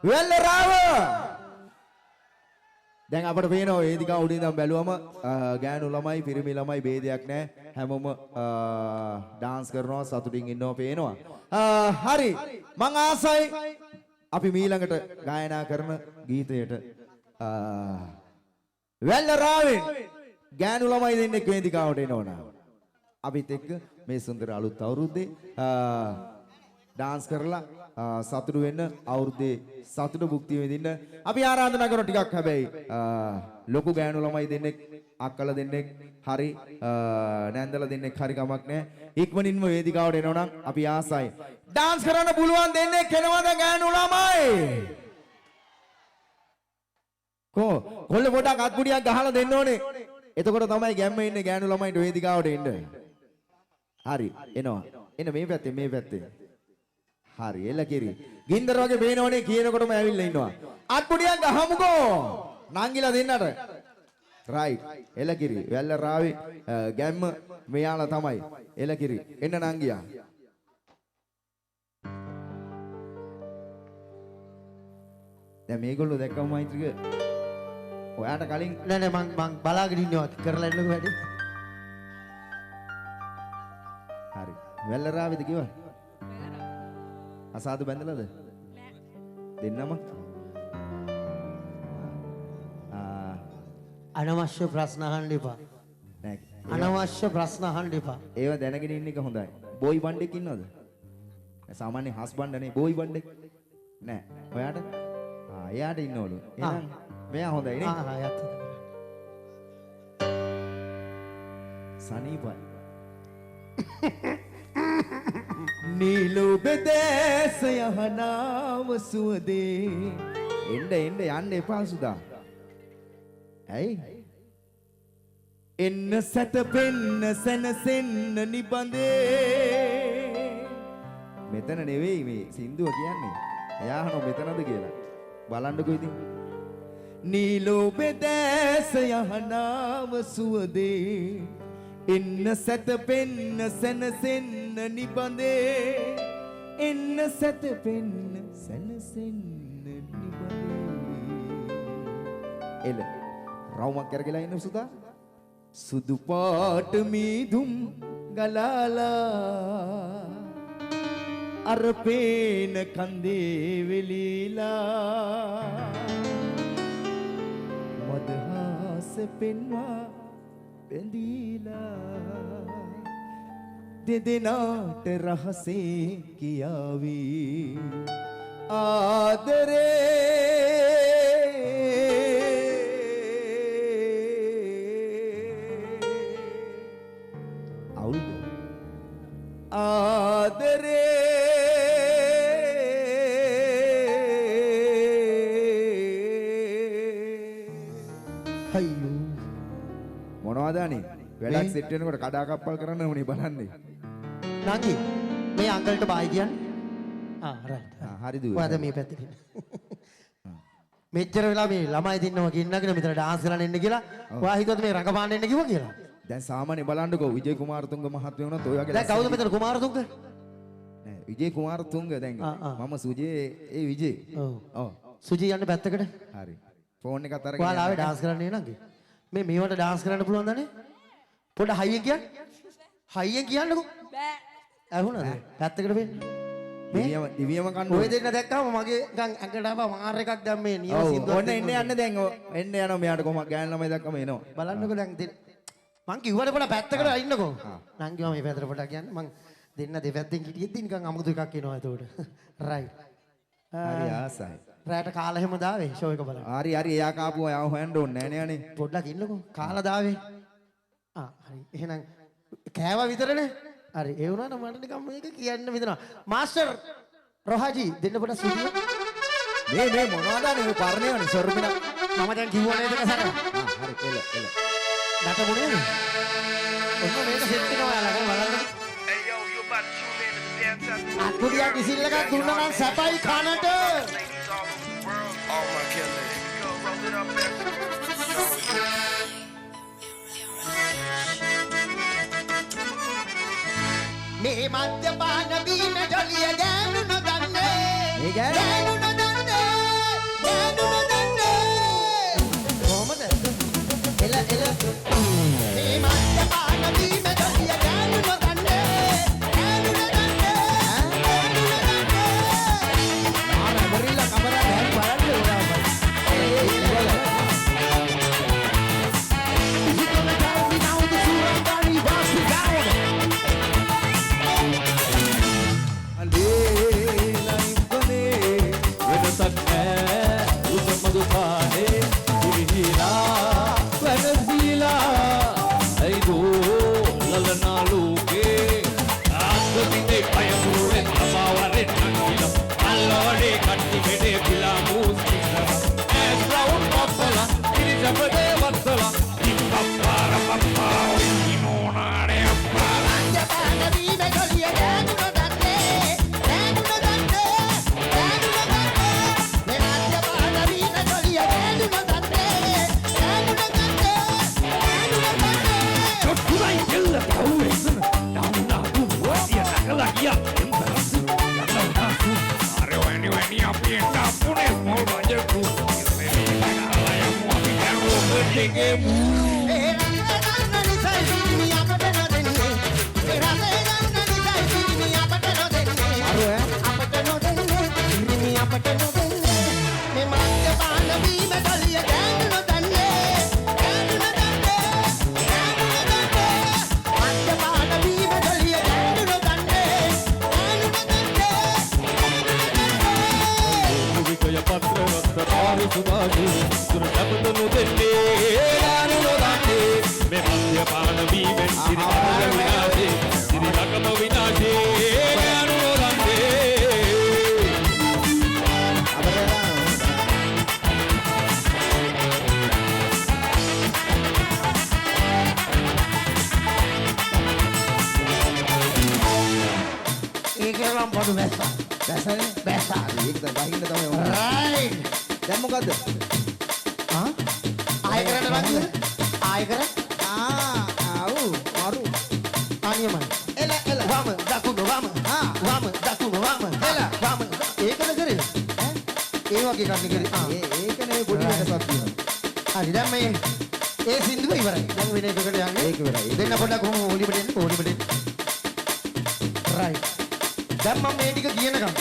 වෙල්ලරාව. දැන් අපට පේනවා වේදිකාව උඩින් ඉඳන් බැලුවම ගෑනු ළමයි පිරිමි ළමයි ભેදයක් නැහැ. හැමෝම ඩාන්ස් කරනවා, සතුටින් ඉන්නවා පේනවා. හරි, මං ආසයි අපි මීළඟට ගායනා කරන ගීතයට වෙල්ලරාවෙන් ගෑනු ළමයි දෙන්නෙක් වේදිකාවට එනවනම් අපිත් එක්ක මේ සුන්දර අලුත් අවුරුද්දේ ඩාන්ස් කරලා සතුටු වෙන්න, අවුරුද්දේ සතුට භුක්ති විඳින්න අපි ආරාධනා කරන ටිකක්. හැබැයි ලොකු ගෑනු ළමයි දෙන්නෙක්, අක්කලා දෙන්නෙක් හරි නැන්දලා දෙන්නෙක් හරි කමක් නැහැ, ඉක්මනින්ම වේදිකාවට එනවනම් අපි ආසයි. ඩාන්ස් කරන්න පුළුවන් දෙන්නෙක් එනවද ගෑනු ළමයි? කෝ කොල්ල පොඩක් අත්පුඩියක් ගහලා දෙන්න ඕනේ. එතකොට තමයි ගැම්ම ඉන්නේ ගෑනු ළමයින්ට වේදිකාවට එන්න. හරි, එනවා. එන්න මේ පැත්තේ, මේ පැත්තේ. හරි, එල කිරි. ගින්දර වගේ පේනවනේ කියනකොටම ඇවිල්ලා ඉන්නවා. අත්පුඩියක් ගහමුකෝ නංගිලා දෙන්නට. රයිට්, එල කිරි. වැල්ල රාවේ ගැම්ම මෙයාලා තමයි. එල කිරි. එන්න නංගියා. දැන් මේගොල්ලෝ දැක්කම මෛත්‍රික ඔයාට කලින් නෑ නෑ, මං බලාගෙන ඉන්නවා කරලා එන්නකෝ වැඩේ. හරි. වැල්ලරාවේද කිව්වා? අසාදු බැඳලාද? නෑ. දෙන්නම? අනවශ්‍ය ප්‍රශ්න අහන්න එපා. නෑ. අනවශ්‍ය ප්‍රශ්න අහන්න එපා. ඒව දැනගෙන ඉන්න එක හොඳයි. බෝයි බණ්ඩෙක් ඉන්නවද? සාමාන්‍ය හස්බන්ඩ් නේ, බෝයි බණ්ඩෙක්. නෑ. ඔයාට? ආ, එයාට ඉන්නවලු. එහෙනම් මෙයා හොඳයි නේ? ආ ආ, යත්. සනීපයි. නීලෝ බෙදෑස යහනාව සුවදේ. එන්න එන්න යන්න එපා සුදා. ඇයි? එන්න සැතපෙන්න සැනසෙන්න නිබඳේ. මෙතන නෙවෙයි මේ සින්දුව කියන්නේ. එයා අහනවා මෙතනද කියලා. බලන්නකෝ ඉතින්. නීලෝ බෙදෑස යහනාව සුවදේ. එන්න සැතපෙන්න සැනසෙන්න නිබඳේ. එන්න සැතපෙන්න සැනසෙන්න නිබඳේ. එල රවුමක් කරගලා ඉන්න සුදා. සුදු පාට මීදුම් ගලාලා අර පේන කන්දේ වෙලිලා මදහාස පෙන්වා බැඳීලා දෙදෙනාට රහසේ කියාවි ආදරේ. අවුල්ද? ආදරේ. අයියෝ. මොනවද අනේ? වැඩක් සෙට් වෙනකොට කඩාකප්පල් කරන්න ඕනේ බලන්නේ. නංගි, මේ අංකල්ට බායි කියන්නේ. ආ රයිට්. ආ හරි දුවේ. ඔයාද මේ පැත්තට එන්න. මෙච්චර වෙලා මේ ළමයි දෙන්නම ගෙන්නගෙන මෙතන ඩාන්ස් කරන්න එන්න කියලා ඔයා හිතුවද මේ රඟපාන්න එන්න කිව්වා කියලා? දැන් සාමාන්‍ය බලන්නකෝ විජේ කුමාරතුංග මහත්මයා වුණත් ඔය වගේ දැන් කවුද මෙතන කුමාරතුංග? නෑ, විජේ කුමාරතුංග දැන් මම සුජේ, ඒ විජේ. ඔව්. ඔව්. සුජී යන්න පැත්තකට. හරි. ෆෝන් එකත් අරගෙන. ඔයාලා ආවේ ඩාන්ස් කරන්න නේ නංගි? මේ මේවට ඩාන්ස් කරන්න පුළුවන් දනේ? පොඩ හයියෙන් කියන්න. හයියෙන් කියන්නකෝ. බෑ. ඇහුණාද? පැත්තකට වෙන්න. මේ දිවියම දිවියම කන්න. ඔය දෙන්න දැක්කම මගේ නිකන් ඇඟට ආව මාර් එකක් දැන් මේ නියම ඔව් සින්දුවක්. ඔන්න එන්න යන්න දැන් ඔව් එන්න යනවා මෙයාට කොහොමද ගෑනු ළමයි දැක්කම එනවා. බලන්නකෝ දැන් මං කිව්වට පොඩ පැත්තකට ඉන්නකෝ. නංගි මම මේ පැත්තට පොඩක් යන්න. මං දෙන්න දෙපැත්තෙන් හිටියෙද්දි නිකන් අමුතු එකක් එනවා එතකොට. රයිට්. හරි ආසයි. රැට කාලා එහෙම දාවේ ෂෝ එක බලන්න. හරි හරි, එයා කාපුවා එයාව හොයන්න ඕනේ නෑ නේ අනේ. පොඩ්ඩක් ඉන්නකෝ. කාලා දාවේ. ආ හරි. එහෙනම් කෑවා විතරනේ. හරි. ඒ වුණාට මට නිකන් මේක කියන්න විතරන. මාස්ටර් රොහාජි දෙන්න පොඩක් සුදිය. මේ මේ මොනවද අනේ මේ පරණේවනේ සොර්මිනා. මම දැන් කිව්වා නේද එක සැරයක්. ආ හරි, එල එල. නටමු නේද? ඔන්න මේක සෙට් වෙනවා ඔයාලා දැන් බලන්න. Hey yo, you about to tune in to the dance at the අත්පුඩියක් විසිල් එකක් දුන්නා නම් සැපයි කනට. ladies all over the world. All my killers. Here we go, roll it up, baby. මේ මද්යපාන බීන ජොලිය ගෑනු නොදන්නේ. මේ ගෑනු? ගෑනු නොදන්නේ. එකේ මූ ඒ රසේ ගන්න නිසයි පිරිමි අපට නොදෙන්නේ. ඒ රසේ ගන්න නිසයි පිරිමි අපට නොදෙන්නේ. අර ඈ අපට නොදෙන්නේ පිරිමි අපට නොදෙන්නේ. මේ මද්යපාන බීම ගලිය ගෑනු නොදන්නේ. ගෑනු නොදන්නේ. ගෑනු නොදන්නේ. මද්යපාන බීම ගලිය ගෑනු නොදන්නේ. ගෑනු නොදන්නේ. ගෑනු නොදන්නේ. විකය පත්‍ර රත්ත පාරි සුභාෂි තුන කැපත නොදෙන්නේ ගෑනු නොදන්නේ. මේ මද්යපාන බීමෙන් සිරි රකම විනාශේ සිරි රකම විනාශේ ගෑනු නොදන්නේ. අපට ඒක නම් පොඩු බැස්සා. බැසනේ බැස්සා. ඒක තමයි බහින්න තමයි ඕනේ. රයිට්. දැන් මොකද්ද? ආ ආයෙ කරන්න බං ආයෙ කර. ආ ආව් මරු. ආ නියමයි. එල එල වම දකුණ වම. ආ. වම දකුණ වම. එල. වම ඒකද කරේ? ඈ ඒ වගේ එකක් නේ කරේ. ආ ඒ ඒක නෙවෙයි පොඩි වෙනසක් තියෙනවා. හරි දැන් මේ ඒ සින්දුව ඉවරයි. දැන් වෙන එකකට යන්නේ. ඒක ඉවරයි. දෙන්න පොඩ්ඩක් කොහොම ඔලිමට එන්න ඔලිමට එන්න. රයිට්. දැන් මම මේ ටික කියනකම්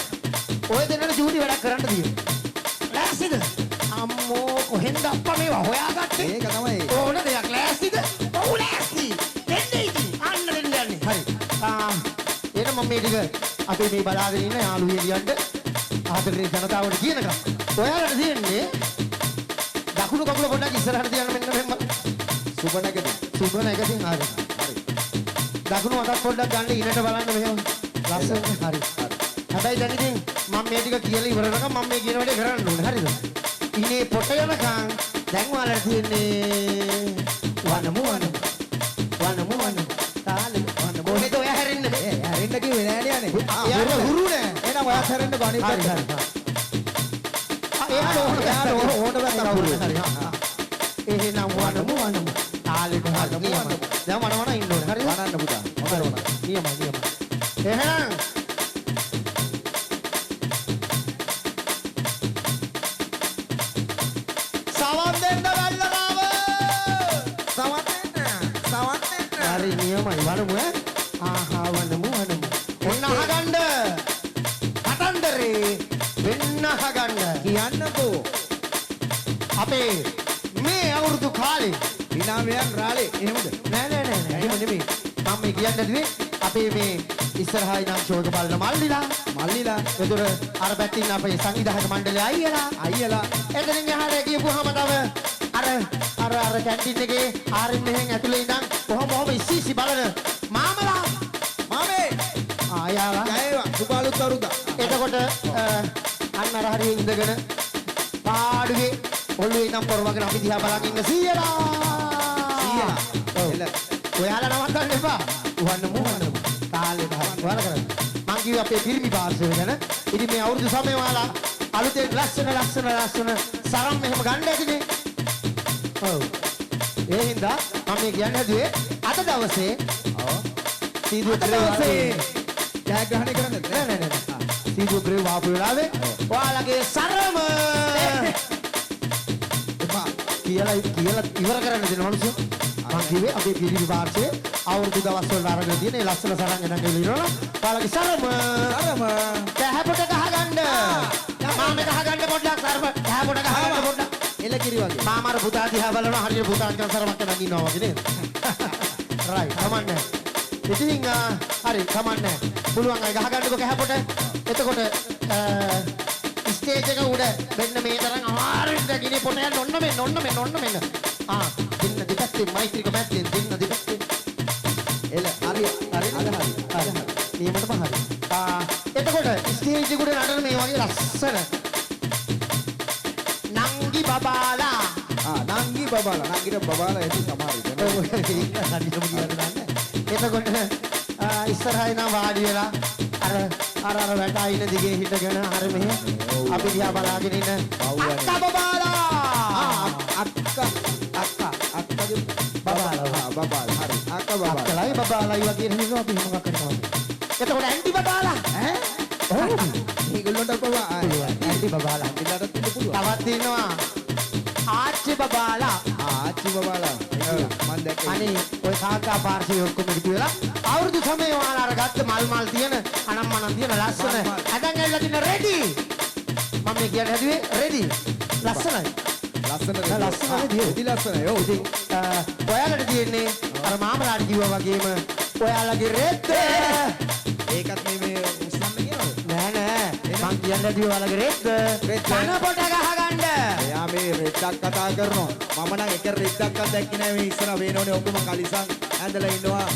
ඔය දෙන්නට චූටි වැඩක් කරන්න තියෙනවා. ලෑස්තිද? අම්මෝ කොහෙන්ද අප්පා මේවා හොයාගත්තේ? ඒක තමයි. ඕන දෙයක් ලෑස්තිද? ඔව් ලෑස්ති. දෙන්න ඉතින්. අන්න දෙන්න යන්නේ. හරි. ආ එහෙනම් මම මේ ටික අපේ මේ බලාගෙන ඉන්න යාළුවිය ලියන්න ආදරණීය ජනතාවට කියනකම් ඔයාලට තියෙන්නේ දකුණු කකුල පොඩ්ඩක් ඉස්සරහට තියන්න මෙන්න මෙහෙම. සුබ නැගදී. සුබ නැගතින් හරි. හරි. දකුණු අතක් පොඩ්ඩක් ගන්න ඉනට බලන්න මෙහෙම. ලස්සනට හරි. හැබැයි දැන් ඉතින් මම මේ ටික කියලා ඉවර වෙනකම් මම මේ කියන වැඩේ කරන්න ඕනේ. හරිද? ඉනේ පොට යනකම් දැන් ඔයාලට තියෙන්නේ වනමු වනමු වනමු වනමු තාලෙ වනමු. කොහෙද ඔයා හැරෙන්නේ? ඒ හැරෙන්න කිව්වේ නෑනේ අනේ. ආ එයාට හුරු නෑ. එහෙනම් ඔයාත් හැරෙන්නකෝ අනිත් හරි පැත්තට. හරි. ආ එයාට ඕන එයාට ඕන පැත්තට හුරු. හරි. ආ. එහෙනම් වනමු වනමු තාලෙට හරි නියමයි. දැන් වන වන ඉන්න ඕනේ. හරිද? වනන්න පුතා. හොඳට වනන්න. නියමයි නියමයි. එහෙනම් සවන් දෙන්න වැල්ලරාව. සවන් දෙන්න. සවන් දෙන්න. හරි නියමයි වනමු ඈ. ආහා වනමු වනමු. ඔන්න අහගන්න. කතන්දරේ වෙන්න අහගන්න. කියන්නකෝ. අපේ මේ අවුරුදු කාලේ ඉනාමයන් රාලේ එහෙමද? නෑ නෑ නෑ නෑ එහෙම නෙමෙයි. මම මේ කියන්න හැදුවේ අපේ මේ ඉස්සරහා ඉඳන් ෂෝ එක බලන මල්ලිලා මල්ලිලා එතකොට අර පැත්තේ ඉන්න අපේ සංවිධායක මණ්ඩලයේ අයියලා අයියලා එතනින් එහාට ගියපුවාම තව අර අර අර කැන්ටින් එකේ ආරින් මෙහෙන් ඇතුලේ ඉඳන් කොහොම කොහොම ඉස්සි ඉස්සි බලන මාමලා මාමේ ආයාලා ජය වේවා සුබ අලුත් අවුරුද්දක්. එතකොට අන්න අර හරියේ ඉඳගෙන පාඩුවේ ඔළුවේ ඉඳන් පොරවගෙන අපි දිහා බලන් ඉන්න සීයලා සීයලා. ඔව්. එල. ඔයාලා නවත්තන්න එපා. වන්නමු වන්නමු. තාලෙට හරි. ඔයාලා කරන්න. මං කිව්වේ අපේ පිරිමි පාර්ශවය ගැන. ඉතින් මේ අවුරුදු සමය ඔයාලා අලුතෙන් ලස්සන ලස්සන ලස්සන සරම් මෙහෙම ගන්න ඇතිනේ. ඔව්. ඒ හින්දා මම මේ කියන්න හැදුවේ අද දවසේ ඔව්. සීදුව අද දවසේ ජයග්‍රහණය කරන්නද? නෑ නෑ නෑ නෑ. සීදුව ග්‍රේව් ආපු වෙලාවේ ඔයාලගේ සරම එපා. කියලා කියලා ඉවර කරන්න දෙන මනුස්සය. මං කිව්වේ අපේ පිරිමි පාර්ශ්වයේ අවුරුදු දවස් වල අරගෙන තියෙන ඒ ලස්සන සරම් එනං ඇවිල්ලා ඉවරනවා. ඔයාලගේ සරම සරම කැහැපොට ගහගන්න. මාමේ ගහගන්න පොඩ්ඩක් සරම කැහැපොට ගහගන්න පොඩ්ඩක්. එල කිරි වගේ. මාම අර පුතා දිහා බලනවා හරියට පුතා නිකන් සරමක් අඳන් ඉන්නවා වගේ නේද? රයිට් කමන්නේ. ඉතින් හරි කමන්නේ. පුළුවන් අය ගහගන්නකො කැහැපොට. එතකොට ස්ටේජ් එක උඩ මෙන්න මේ තරම් අමාරුවෙන් දැන් ඉනේ පොට යන්න ඔන්න මෙන්න ඔන්න මෙන්න ඔන්න මෙන්න. ආ දෙන්න දෙපැත්තේ මෛත්‍රික මැද්දෙන් දෙන්න දෙපැත්තේ. එල හරි හරි අද හරි. හරි හරි. නියමටම හරි. ආ එතකොට ස්ටේජ් එක උඩ නටන මේ වගේ ලස්සන නංගි බබාලා ආ නංගි බබාලා නංගිට බබාලා ඇති සමහර විට. ඔව් ඒක හරියටම කියන්න දන්නේ. එතකොට ඉස්සරහා ඉඳන් වාඩි වෙලා අර අර අර වැටා ඉන්න දිගේ හිටගෙන අර මෙහෙ අපි දිහා බලාගෙන ඉන්න පව්වනේ. අක්කා බබාලා ආ අක්කා අක්කා අක්කගේ බබාලා. ආ බබාලා හරි අක්කා බබාලා. අක්කලයි බබාලයි වගේ හිතනවා අපි මොකක් හරි කරනවා. එතකොට ඇන්ටි බබාලා ඈ ඔව් මේගොල්ලන්ට බබා පුළුවන්. ඇන්ටි බබාලා ඇන්ටිලාටත් ඉන්න පුළුවන්. තවත් ඉන්නවා ආච්චි බබාලා. ආච්චි බබාලා. මං දැක්කේ. අනේ ඔය කාකා පාර්ශ්වයේ ඔක්කොම එකතු වෙලා අවුරුදු සමයේ ඔයාලා අර ගත්ත මල් මල් තියෙන අනම්මනම් තියෙන ලස්සන අදන් ඇවිල්ලා තියෙන රෙඩි. මම මේ කියන්න හැදුවේ රෙඩි. ලස්සනයි. ලස්සන ලස්සනයි. රෙදි ලස්සනයි. ඔව්. ඉතින් ඔයාලට තියෙන්නේ අර මාමලාට කිව්වා වගේම ඔයාලගේ රෙද්ද. ඒකත් මේ උස්සන්න කියනවද? නෑ නෑ මං කියන්න හැදුවේ ඔයාලගේ රෙද්ද. කන පොට ගහගන්න. එයා මේ රෙද්දක් කතා කරනවා. මම නම් එක රෙද්දක්වත් දැක්කේ නෑ මේ ඉස්සර වේනෝනේ ඔක්කොම කලිසම් ඇඳලා ඉන්නවා.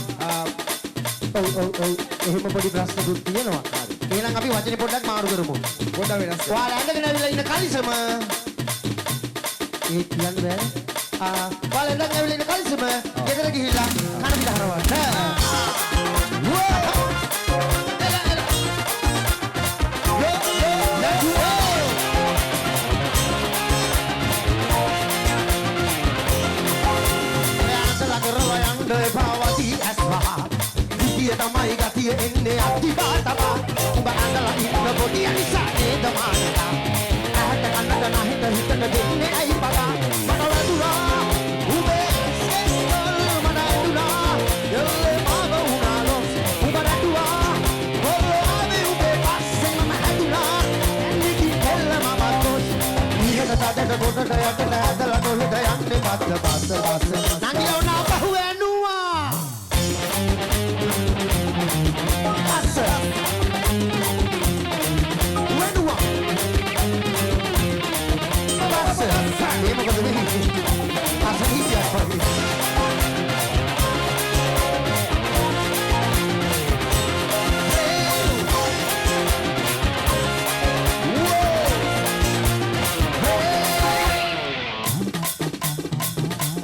ඔව් ඔව් ඔව් එහෙම පොඩි ප්‍රශ්නකුත් තියෙනවා. එහෙනම් අපි වචනේ පොඩ්ඩක් මාරු කරමු. පොඩ්ඩක් වෙනස් කරමු. ඔයාලා ඇඳගෙන ඇවිල්ලා ඉන්න කලිසම ඒ කියන්න බෑ. ඔයාලා ඇඳගෙන ඇවිල්ලා ඉන්න කලිසම ගෙදර ගිහිල්ලා කන පිට හරවන්න. එල එල. යෝ යෝ නටුවා. ඔයාලා කරලා යන්න එපා වදී ඇස්වා. ගතිය තමයි ගතිය එන්නේ අත්තිබා තබා. උඹ ඇඳලා ඉන්න පොඩි නිසා නේද මානලා. ඇහැට කනට නැහිත හිතට දෙන්නේ ඇයි බලා. මට වැදුනා උඹේ ස්කෙස්කල් මට ඇදුනා. එල්ලේ මාව වුණා ලොස් උඹ රැටුවා. කොල්ලෝ ආවේ උඹේ පස්සෙන් මම හැදුනා. දැන් ඉතින් කෙල්ල මම දොස්. ඉහට තදට ගොඩට යටට ඇදලා කොහෙද යන්නේ පස්ස පස්ස පස්ස. නංගිලා ඔන්න අපහු වෙනුවා. මේ මොකද වෙන්නේ? අසනීපයක් වගේ.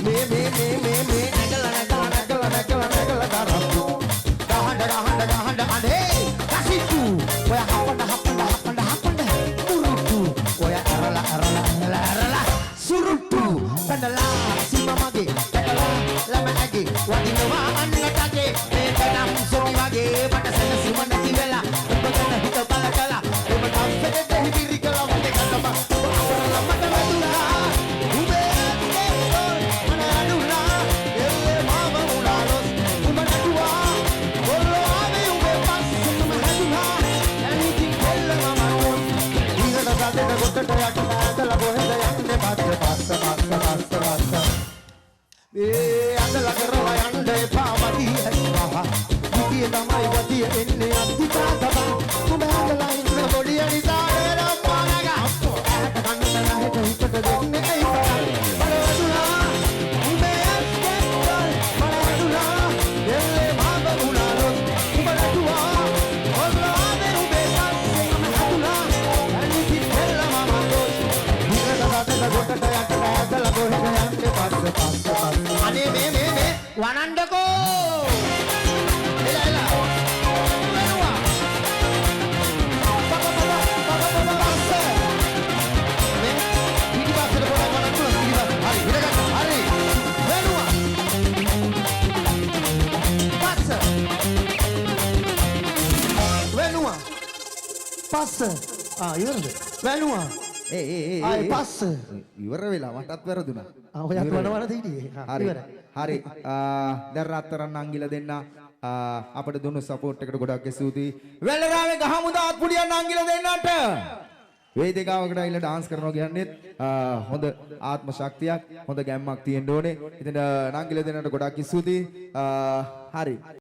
මේ මේ මේ මේ මේ නැගලා නැගලා නැගලා නැගලා නැගලා තරම්පු. ගහන්න ගහන්න ගහන්න අනේ කසිටු. ඔය හපන්න හපන්න හපන්න හපන්න මුරුට්ටු. ඔය අරලා අරලා අරලා අරලා සුරුට්ටු. කඩලා සීම මගේ කඩලා ළම ඇගේ වදිනවා අන්නටගේ. මේක නම් සොමි වගේ මට සැනසීම නැති වෙලා. ඔබ ගැන හිත බල කළා. ඔබ කම්පෙට දෙහි පිරි කළා වගේ කලම. ඔබ අපරලා මට වැදුනා. උඹේ ඇත්තේ මන අඩුනා. එල්ලේ මාව වුණා ලොස්. උඹ නටුවා. කොල්ලෝ ආවේ උඹේ පස්සෙන් මම හැදුනා. දැන් ඉතින් කෙල්ල මම දොස්. ඉහට තදට ගොඩට යටට ඇදලා කොහෙද යන්නේ පස්ස පස්ස පස්ස පස්ස පස්ස. ඒ ඇදලා කරලා යන්න එපා වදී ඇස්වා. ගතිය තමයි ගතිය එන්නේ අත්තිපා තබා. උඹ ඇදලා ඉන්න පොඩි නිසා නේද මානග. ඇහැට කනට නැහැට හිතට දෙන්නේ ඇයි පටන්. මට වැදුනා උඹේ ඇස්කෙස්කල් මට ඇදුනා. එල්ලේ මාව වුණා ලොස්. උඹ නටුවා. කොල්ලෝ ආවේ උඹේ පස්සෙන් මම හැදුනා. දැන් ඉතින් කෙල්ල මම දොස්. ඉහට තදට ගොඩට යටට ඇදලා කොහෙද යන්නේ පස්ස පස්ස පස්ස. අනේ මේ මේ මේ වනන්ඩකෝ. එල එල. වෙනවා. පප පප පප පප පස්ස. මේ පිටිපස්සට පොඩක් වනන්න පුළුවන් පිටිපස්ස. හරි හිරගන්න. හරි. වෙනවා. පස්ස. වෙනවා. පස්ස. ආ ඉවරද? වෙනවා. ඒ ඒ ඒ ආයේ පස්ස. ඉවර වෙලා මටත් වැරදුනා. ආ ඔයත් වනවන හිටියේ. හරි. හරි. දැන් රත්තරන් නංගිලා දෙන්න අපිට දුන්නු සපෝට් එකට ගොඩක් ස්තුතියි. වෙල්ලරාවේ ගහමුද අත්පුඩියන් නංගිලා දෙන්නට. වේදිකාවකට ඇවිල්ලා ඩාන්ස් කරනවා කියන්නේත් හොඳ ආත්ම ශක්තියක්, හොඳ ගැම්මක් තියෙන්න ඕනේ. ඉතින් නංගිලා දෙන්නට ගොඩක් ස්තුතියි. හරි.